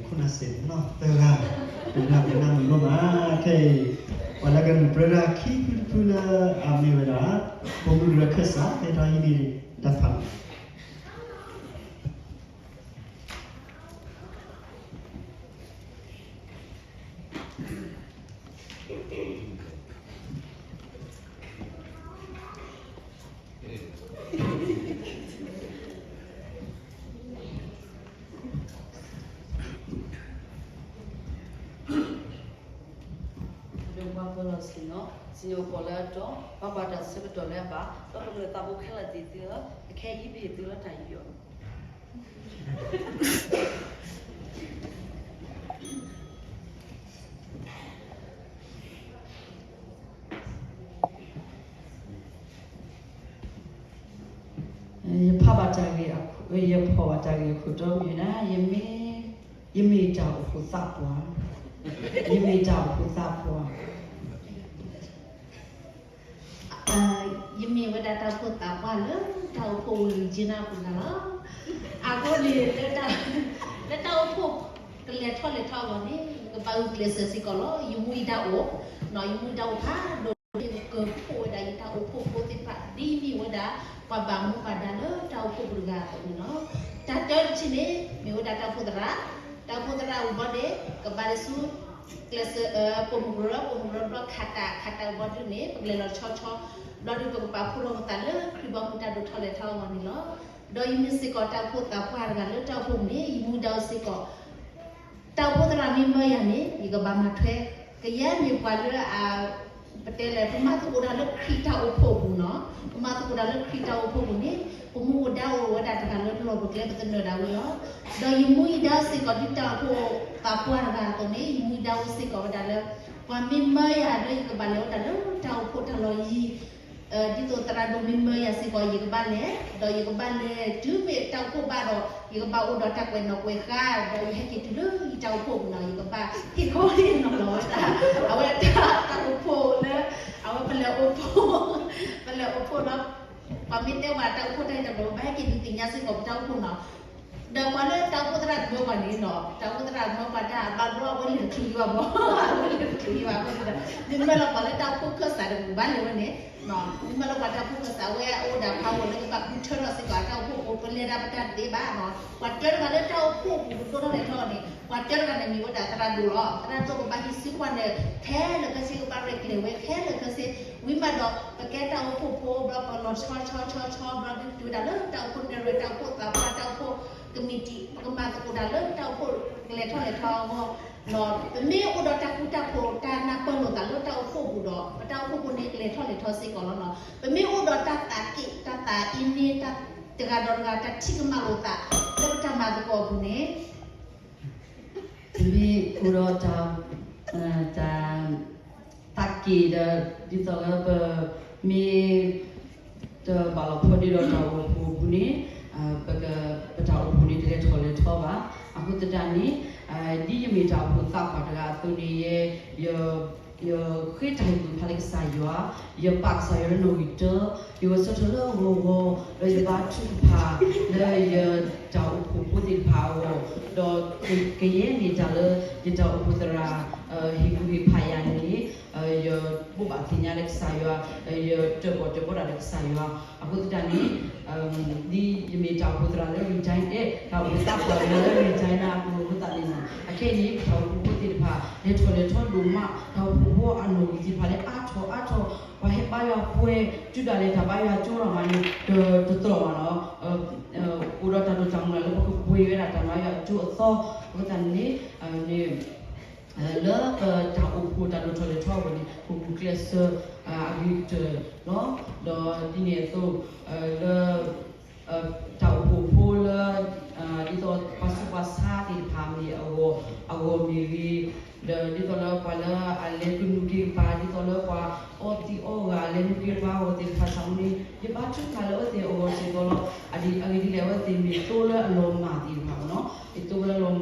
ခိၣ်နၢ်စ့ၢ်နီၤ သၢဂၤ ပနၢ်ပနၢ်မုာ်ဒိၣ်မး ခဲအံၤ ပှၤလၢကနုာ်ပြၢတၢ်ခံဖုတဖုလၢအမ့ၢ်ဝဲဒၣ် ပိာ်မုၣ်ကရၢခၢၣ်စး ဟဲထီၣ်ဟံးန့ၢ်တၢ်ဖး ဒီးပှၤပၢၤလီၢ်ဆ့ၣ်နီၤ စံၣ်ညီၣ်ကွီၢ်လၢအတီ ပှၤကွၢ်တၢ်ဆၢကတီၢ်လၢအဘၣ် ဒီးကမျၢၢ်သးဖိခဲလၢာ်သ့ၣ်သုဧၢ ကဟဲဟံးန့ၢ်သုလၢတၢ်ယူးယီၣ် ယဖးဘၣ်တၢ်ဂ့ၢ်အခိၣ် ယဖီၣ်ဘၣ်တၢ်ဂ့ၢ်အခိၣ်တီမ့ၢ်ဝဲဒၣ် ယမ့ၢ်တၢ်အိၣ်ဖှိၣ်သးပှၢ်, ယမ့ၢ်တၢ်အိၣ်ဖှိၣ်သးပှၢ် ယမ့ၢ်ဝဲဒၣ်တၢ်အိၣ်ဖှိၣ်သးပှၢ်လၢတၢ်အိၣ်ဖှိၣ်ဝံၤလံကၠ့နၢ်ပူၤတဂၤလီၤ. အဃိန့ၣ် လၢတၢ်အိၣ်ဖှိၣ်ကလဲၤထီၣ်လဲၤထီအဂီၢ်န့ၣ် ယကဘၣ်ဂုာ်ကျဲးစၢးစ့ၢ်ကီးလီၤ. ယမူယဒါအိၣ်, ယမူယဒါအိၣ်ဖးဒိၣ် ယကကၢၢ်ဖှိၣ်ဝဲဒၣ်ယတၢ်အိၣ်ဖှိၣ်ဖိသ့ၣ်တဖၣ် ဒ်ယမ့ၢ်ဝဲဒၣ် ပှၤဘၣ်မူဘၣ်ဒါလၢတၢ်အိၣ်ဖှိၣ်ပူၤတဂၤအသိးန့ၣ်လီၤ. တၢ်တၢတထံၣ်န့ၣ် မ့ၢ်ဝဲဒၣ်တၢ်အိၣ်ဖှိၣ်သရၣ်, တၢ်အိၣ်ဖှိၣ်သရၣ်အိၣ်ဘီန့ၣ် ကဘၣ်လဲၤဆူ ကျဲးစၢး ပိာ်မုၣ်ကရၢ, ပိာ်မုၣ်ကရၢဘျီခးတၢ်, ခးတၢ်အိၣ်ဘီဒုန့ၣ် ပကလဲၤလီၤဆီဆီ, ဘျီဒု ပကပာ်ဖှိၣ်ထီၣ်ပသးလၢခရံာ်ဘီမုၢ်တၢ်ဒိၣ်ထီၣ်လဲၤထီအဂီၢ်န့ၣ်လီၤ. ဒီးယမ့ၢ်စ့ၢ်ကီးတၢ်အိၣ်ဖှိၣ်သးပှၢ်တဂၤလၢတၢ်အိၣ်ဖှိၣ်ပူၤန့ၣ် ယမူဒါအိၣ်စ့ၢ်ကီး တၢ်အိၣ်ဖှိၣ်သရၣ်မ့ၢ်မၢယၤန့ၣ် ယကဘၣ်မၤထွဲ, ကယဲၢ်မ့ၢ်ပှၤလၢအ ပတဲလဲၣ် ပမၤသကိးတၢ်လၢခရံာ်တၢ်အိၣ်ဖှိၣ်ပူၤနီၤ, ပမၤသကိးတၢ်လၢခရံာ်တၢ်အိၣ်ဖှိၣ်ပူၤန့ၣ် ပမူပဒါအိၣ်ဝဲဒၣ်တဂၤလၢပလီၢ်ပကျဲပသနၢၣ်ဒၣ်ဝဲလီၤ. ဒီးယမူယဒါအိၣ်စ့ၢ်ကီးဒ်တၢ်အိၣ်ဖှိၣ်သးပှၢ်တဂၤအသိးန့ၣ် ယမူယဒါအိၣ်စ့ၢ်ကီးဝဲဒၣ်လၢ ပှၤမ့ၢ်မၢယၤလၢယကဘၣ်လဲၤဝဲဒၣ်လၢတၢ်အိၣ်ဖှိၣ်တၢ်လီၢ်ယံၤ ဒ်သိးသရၣ်ဒိၣ်မ့ၢ်မၢယၤစ့ၢ်ကီး ယကဘၣ်လဲၤ, ဒီးယကဘၣ်လဲၤတုၤမ့ၢ်တၢ်အိၣ်ဖှိၣ်ဘၣ်ဒီး ယကဘၣ်အိၣ်ဒီးတၢ်ကွဲးနီၣ်ကွဲးဃါ, ဒီးယဟဲက့ၤတုၤလၢယတၢ်အိၣ်ဖှိၣ်ပူၤနီၤ, ယကဘၣ်ဟ့ၣ်ခီဟ့ၣ်နီၤလီၤဝဲဒၣ် အဝဲတၢ်အိၣ်ဖှိၣ်လၢ အဝဲပလဲၤအိၣ်ဖှိၣ်, ပလဲၤအိၣ်ဖှိၣ်ဒီး ပှၤမ့ၢ်တဲပှၤတၢ်အိၣ်ဖှိၣ်တၢ်အံၤတဘျီ ပဘၣ်ဟဲက့ၤဒုးသ့ၣ်ညါစ့ၢ်ကီးပတၢ်အိၣ်ဖှိၣ်နီၤ. ဒီးပှၤလၢတၢ်အိၣ်ဖှိၣ်သရၣ်တဘျီဘၣ်န့ၣ်နီၤ, တၢ်အိၣ်ဖှိၣ်သရၣ်တဘျီပှၤတၢ်ဘၣ်ဘျီအဝဲလဲၤတချုးယံၤဘၣ်ဘၣ်, အဝဲလဲၤတချုးယံၤဘၣ်အဃိန့ၣ်ဒီး မ့မ့ၢ်လီၤပှၤလၢတၢ်အိၣ်ဖှိၣ်ခၢၣ်စးတပူၤဘၣ်လဲၤဝဲန့ၣ်, မ့မ့ၢ်လီၤပှၤတၢ်အိၣ်ဖှိၣ်ခၢၣ်စးဝဲအအိၣ်ဒၣ်ဖးဂီၤလၢ ကဘၣ်ဃုထၢထီၣ်စ့ၢ်ကီးတၢ်အိၣ်ဖှိၣ်ဖိ ပလဲၤဒၣ်ပတၢ်တသ့ဘၣ်နီၤ. ပှၤတၢတဂၤလၢတၢ်အိၣ်ဖှိၣ်ပူၤကဒိၣ်ထီၣ်လဲၤထီၣ်န့ၣ် ပှၤတၢတဂၤန့ၣ်မ့ၢ်ဝဲဒၣ်သရၣ်ဒိၣ်လီၤ. သရၣ်ဒိၣ်ကဘၣ်ဟံးစုကွၢ်န့ၣ် ခဲလၢာ်ခဲဆ့ ကဘၣ်ရဲၣ်ကျဲၤဝဲခဲလၢာ်ခဲဆ့, ဝံၤမးဒီး ပကဲတၢ်အိၣ်ဖှိၣ်ဖိဘျီ ပလီၤဆီဆီဆီဆီဘျီဒုးတုၤဝဲဒၣ်လၢတၢ်အိၣ်ဖှိၣ်နဲၣ်ရွဲၣ် တၢ်အိၣ်ဖှိၣ်သးပှၢ် တၢ်အိၣ်ဖှိၣ်ကမံးတံာ် ပကမၤသကိးတၢ်လၢတၢ်အိၣ်ဖှိၣ်ကလဲၤထီၣ်လဲၤထီအဂီၢ် ပမ့ၢ်အိၣ်ဒီးတၢ်ဃူတၢ်ဖိး တၢ်နၢ်ပၢၢ်လိာ်သးလၢတၢ်အိၣ်ဖှိၣ်ပူၤဒီး ပတၢ်အိၣ်ဖှိၣ်ဖိန့ၣ်ကလဲၤထီၣ်လဲၤထီစ့ၢ်ကီးလီၤနီၤ. ပမ့ၢ်အိၣ်ဒီးတၢ်သးက့ၣ် တၢ်သးအ့န့ တၢ်တဂၤဒီးတဂၤ တၢ်ထံၣ်ကမၣ်လိာ်သး လၢပတၢ်မၤသကိးအပူၤန့ၣ် ပမ့ၢ်အိၣ်ဒီးတၢ် တၢ် သးက့ၣ်ဒီး ဒ်သိးလၢပမ့ၢ် တဘၣ်လီၤဖီဒ့ဒီးတၢ်အိၣ်ဖှိၣ်အပူၤန့ၣ် ပက ပတၢ်အိၣ်ဖှိၣ်န့ၣ် တလဲၤထီၣ်လဲၤထီဘၣ်. အဃိသတးန့ၣ် ဒ်ယမ့ၢ်တၢ်အိၣ်ဖှိၣ်သးပှၢ်တဂၤအသိးန့ၣ် ယ ယဃ့တၢ်ဟ့ၣ်ကူၣ်ဖးလၢကစၢ်ယွၤ, ယပာ်ကစၢ်ယွၤလၢနီၣ်ဂံၢ်တၢ, ယဂဲၤဆၢထၢၣ်လၢအဂီၢ်ဂီၢ်, ဒီးယဘါထုကဖၣ်လၢယတၢ်အိၣ်ဖှိၣ်ဖိသ့ၣ်တဖၣ်အဂီၢ်, ဒီးကယဲၢ်မ့ၢ်တၢ်လၢယတၢ်အိၣ်ဖှိၣ်သရၣ် ဟ့ၣ်ကူၣ်ဟ့ၣ်ဖးယၤန့ၣ် ယဘိးဘၣ်သ့ၣ်ညါလၢကစၢ်ယွၤ, ယတၢၣ်ပီၣ်တၢၣ်ပီတၢ်လၢကစၢ်ယွၤ. အဃိသတးန့ၣ် ဒ်ယမ့ၢ်တၢ်အိၣ်ဖှိၣ်သရၣ်လၢ retire တၢ်အိၣ်ဖှိၣ်သးပှၢ်လၢ retire အဃိသတးန့ၣ်လီၤ. အခဲအံၤန့ၣ် ပတၢ်အိၣ်ဖှိၣ်ဖိသ့ၣ်တဖၣ် လဲၤထီၣ်လဲၤထီဒိၣ်မး, တၢ်အိၣ်ဖှိၣ်ဖိအနီၣ်ဂံၢ်သ့ၣ်တဖၣ်လၢအါထီၣ်အါထီၣ်, ပှၤဟဲဘါယွၤပှဲၤ တုၤဒၣ်လဲာ်တၢ်ဘါယွၤကၠိလီၤမးန့ၣ် တတြီၢ်ဘၣ်နီၤ. အိၣ်ဒီးတၢ်ဒိၣ်တၢ်မုၢ်လၢ်လၢပကပှဲၤဝဲဒၣ်တၢ်ဘါယွၤကၠိအသီ, အဃိသတးန့ၣ် လၢပတၢ်အိၣ်ဖှိၣ်တၢ်ဒိၣ်ထီၣ်လဲၤထီအဂီၢ်န့ၣ် ပဂုာ်ကျဲးစၢး အဂ့ၤကတၢၢ်လီၤ. ဒီးဒ်န့ၣ်အသိး လၢ တၢ်အိၣ်ဖှိၣ်ဖိလၢ ဒ်သိးပှၤဆူးပှၤဆါသ့ၣ်တဖၣ်မ့ၢ်အဂီၢ် အဂီၢ်မ့ၢ်ဂ့ၤ, ဒီးဒ်သိးလၢပှၤလၢအလဲၤကနူးက့ၤကပၤ ဒ်သိးလၢပှၤအီသံးအီဂၤလဲၤနူးက့ၤကပၤအဂီၢ်သ့ၣ်တဖၣ်ဆၣ်မ့ၢ်န့ၣ် ယဘါထုကဖၣ်လၢအဝဲသ့ၣ်အဂီၢ်စ့ၢ်ကီးလီၤ. အဂ့ၢ်ဒ်လဲၣ် အဝဲသ့ၣ်မ့ၢ်သိလၢအလီၤမၢ်သ့ၣ်တဖၣ်မ့ၢ်နီၤ, မ့ၢ်သိလၢအလီၤမ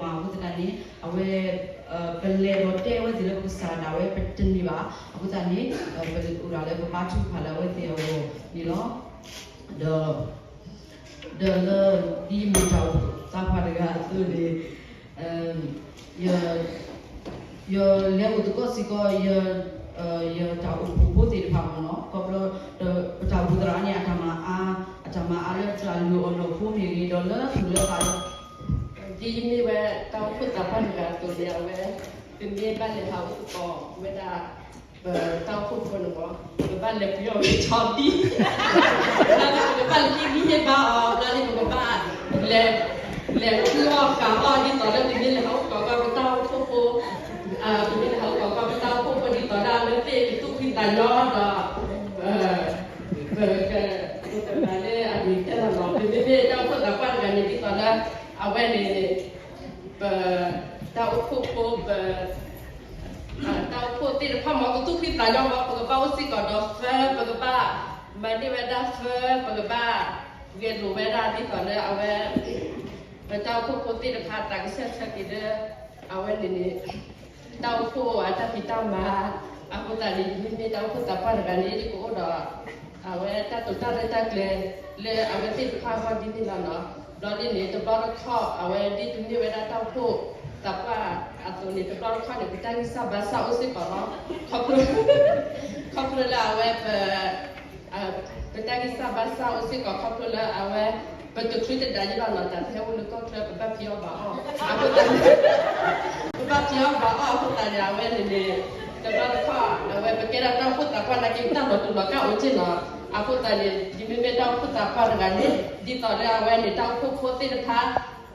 ၢ်အဃိသတးန့ၣ် အဝဲ ပလဲၤဒီးတဲအဝဲသ့ၣ်လၢပကစၢ်ဒၣ်ဝဲပတန့ၢ်ဘၣ်. အဃိသတးန့ၣ် ပအိၣ်ဒၣ်လၢပဘါထုကဖၣ်လၢအဝဲသ့ၣ်အဂီၢ်န့ၣ်လီၤ. ဒီး ဒီးလၢ ဒ်ယမ့ၢ်တၢ်အိၣ်ဖှိၣ်သးပှၢ်တဂၤအသိးန့ၣ် ယ ယလဲၤအိၣ်သကိးစ့ၢ်ကီး ယ ယတၢ်အိၣ်ဖှိၣ်ဖိသ့ၣ်တဖၣ်မ့ၢ်နီၤ, ခီဖျိ ပတၢ်အိၣ်ဖှိၣ်သရၣ်န့ၣ် အတၢ်မၤအါ အတၢ်မၤအါလၢတၢ်လုၢ်အီၣ်လီၢ်ဖိမ့ၢ်ဂ့ၤ ဒီးလၢသူၣ်လၢသးလီၤ. ဒ်ယမ့ၢ်ဝဲတၢ်အိၣ်ဖှိၣ်သးပှၢ်တဂၤအသိးန့ၣ် အဝဲ ပမ့ၢ်ဘၣ်လဲၤဟးအိၣ်သကိးဝဲဒၣ် ပတၢ်အိၣ်ဖှိၣ်ဖိန့ၣ်မ့ၢ် ပဘၣ်လဲၤပှ့ၤအီၣ်ဝဲဆီဒံၣ်, ပကဘၣ်လဲၤဟ့ၣ်ဂံၢ်ဟ့ၣ်ဘါအီၤ ဘျီန့ၣ် ပကဘၣ်လဲၤ လဲၤဃုအီၣ်ဃုအီၣ်ဒ်သိးလၢပမ့ၢ်လဲၤဟးအိၣ်သကိးကီၢ်ပတၢ်အိၣ်ဖှိၣ်ဖိ, ပမ့ၢ်လဲၤဟးအိၣ်သကိးကီၢ်ပတၢ်အိၣ်ဖှိၣ်ဖိဒ်သိးလၢအဝဲသ့ၣ်ကသူၣ်ဖှံသးညီဒီး ပ ပ ပကတဲလၢအဂ့ၤကတၢၢ်လီၤ. ပမ့မ့ၢ်တၢ်အိၣ်ဖှိၣ်သးပှၢ်တဂၤန့ၣ် ဒ်သိးလၢ အဝဲန့ၣ် ပ တၢ်အိၣ်ဖှိၣ်ဖိ ပ တၢ်အိၣ်ဖှိၣ်သ့ၣ်တဖၣ်မ့ၢ်ကသူၣ်ဖှံသးညီမ့ၢ် ပကဘၣ်အိၣ်စ့ၢ်ကီးဒီးသၢ, ပကဘၣ်မၤန့ၢ်ဝဲဒၣ်သၢ, ပကဘၣ်ဂဲၤလိာ်ဝဲဒၣ်ဒ်သိးလၢအဝဲ ပတၢ်အိၣ်ဖှိၣ်ဖိသ့ၣ်တဖၣ်သးကဆှဲဆှဲက့ၤလၢ အဝဲန့ၣ်န့ၣ် တၢ်အိၣ်ဖှိၣ်အတၢ်ဖံးတၢ်မၤ, အဃိသတးန့ၣ် ယမ့မ့ၢ်တၢ်အိၣ်ဖှိၣ်သးပှၢ်တဂၤန့ၣ် ယကအိၣ်ဒီး အဝဲတၢ်တိာ်တၢ်ရဲၣ်တၢ်ကျဲၤ လၢအဝဲသ့ၣ်တဖၣ်အဂီၢ်ဒ်န့ၣ်လီၤနီၤ. ဘျီန့ၣ်န့ၣ် တဘျီတခီၣ် အဝဲဒ်ပမ့ၢ်ဝဲဒၣ်တၢ်အိၣ်ဖှိၣ်သးပှၢ်အသိးန့ၣ် တဘျီတခီၣ်န့ၣ် ပတၢ်ဂံၢ်စၢ်ဘါစၢ်အိၣ်စ့ၢ်ကီးလီၤ. ခီဖျိ ခီဖျိလၢအဝဲပ ပတၢ်ဂံၢ်စၢ်ဘါစၢ်အိၣ်စ့ၢ်ကီးခီဖျိလၢအဝဲ ပတချုးတဒါယံၤဘၣ်နီၤ တၢ်ဖဲအိၣ်လၢကီၢ်ချၢ ပဘၣ်ဖံးအီၣ်ဘၣ်အီၣ်, အဃိသတးန့ၣ် ပဘၣ်ဖံးအီၣ်ဘၣ်အီၣ်အဃိသတးန့ၣ် အဝဲန့ၣ်န့ၣ် တဘျီတခီၣ် အဝဲပကဲဒၣ်တၢ်အိၣ်ဖှိၣ်သးပှၢ်နာ်က့ ပတၢ်လီၤတူာ်လီၤကာ်အိၣ်က့ၢ်နီၤ. အဃိသတးန့ၣ် ယမ့မ့ၢ်တၢ်အိၣ်ဖှိၣ်သးပှၢ်တဂၤန့ၣ် ဒ်သိးလၢအဝဲန့ၣ် တၢ်အိၣ်ဖှိၣ်ဖိသ့ၣ်တဖၣ်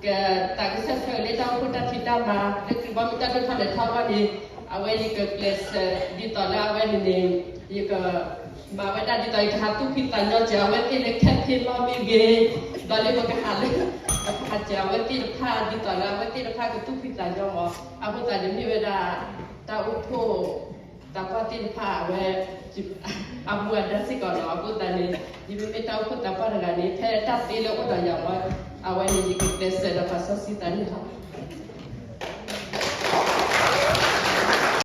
ကသးကဆှဲဆှဲလၢတၢ်အိၣ်ဖှိၣ်တၢ်ဖံးတၢ်မၤ လၢကဘီမုၢ်တၢ်ဒိၣ်ထီၣ်လဲၤထီၣ်အဂီၢ်န့ၣ် အဝဲယကကျဲးစၢးဒ်သိးလၢအဝဲန့ၣ်န့ၣ် ယက မၤဝဲဒၣ်ဒ်သိးယကဟးသူၣ်ဖှံသးညီစၢၤအဝဲသ့ၣ်လၢခဲဖ့လီၢ်မ့ၢ်ဂ့ၤ, ဒီးလၢပကဟးလၢ ပကဟးစၢၤအဝဲသ့ၣ်တဖၣ်ဒ်သိးလၢအဝဲသ့ၣ်တဖၣ်ကသူၣ်ဖှံသးညီမး. အဃိသတးန့ၣ်မ့ၢ်ဝဲဒၣ် တၢ်အိၣ်ဖှိၣ်သးပှၢ်သ့ၣ်တဖၣ်အဝဲ အမူအဒါစ့ၢ်ကီးလီၤ. အဃိသတးန့ၣ် ယမ့မ့ၢ်တၢ်အိၣ်ဖှိၣ်သးပှၢ်တဂၤန့ၣ် ဖဲတၢ်သ့လၢအိၣ်ဒီးယၤဝဲ အဝဲန့ၣ်ယကကျဲးစၢးဒီးပာ်စီဆှံသးန့ၣ်လီၤ.